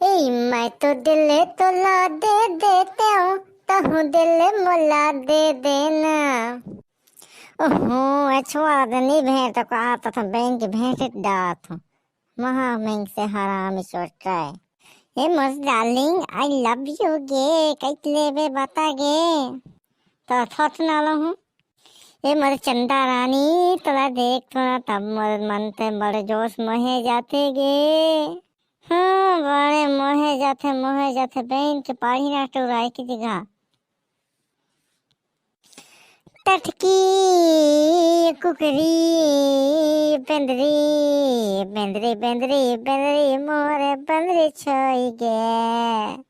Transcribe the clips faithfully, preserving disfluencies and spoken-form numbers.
ए, मैं तो दिल तोला दे देते हूँ, तहूँ दिल मोला दे देना। ओहो, ए छुआ दे नी भेंट तो कहा तो था बहन की भेंट डात हूँ। महा महंग से हरामी छोटा है। ए मोर डार्लिंग, I love you गे, कैसे लेबे बता गे। तो थोथ ना लो हूँ। ए मोर चंदा रानी, तोला देख तो ना तब मोर मन ते बड़े जोश मोहे जाथे गे। हाँ, बड़े मोहे जाथे, मोहे जाथे, बहन के पाही ना टुराए की जगह। टटकी कुकरी, बेंदरी, बेंदरी, बेंदरी, बेंदरी, मोरे बेंदरी छोई गे।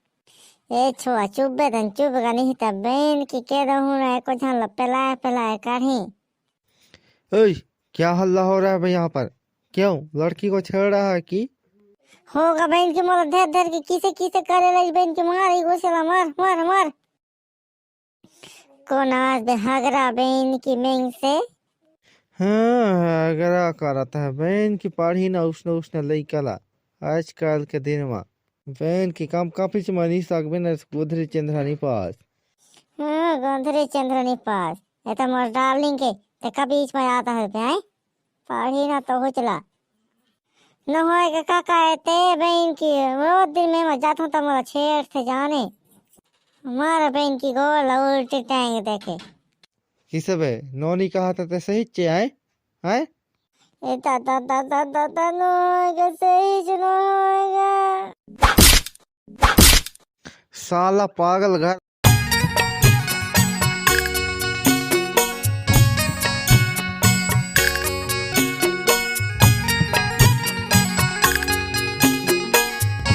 ए छुआ, चुप बे तन, चुप गा, नहीं त बहन की कह दहूँ ना, एको झन ल पेलाए, पेलाए काढ़ी। ओए, क्या हल्ला हो रहा है भाई यहाँ पर? क्यों, लड़की को छेड़ रहा है कि? होगा बहन की मोला धर धर के किसे किसे करे लगी बहन की, मार ई गोसेला, मार, मार, मार। कोन आज दे हगरा बहन की मेंग से? हाँ, हगरा करत है बहन की, पाढ़ी ना उसने उसने लइका ला। आजकल के दिन मा बहन की काम काफी च मनी सकबे न गोधरी चंद्रानी पास। हाँ, गोधरी चंद्रानी पास। ये तो मोर डार्लिंग के, ते का बीच में आता है बे, हैं? पाढ़ी ना तो हुचला। न होए के का कहे ते बहन की, वो दिन में मैं जात हूँ तो मोला छेड़ थे जाने। मारा बहन की गोड़ ला उल्टी टांग देखे। किसे बे, नोनी कहा था ते सही चे आए? हैं? ए दादा, दादा, दादा, न होएगा, सही च न होएगा। साला पागल घर।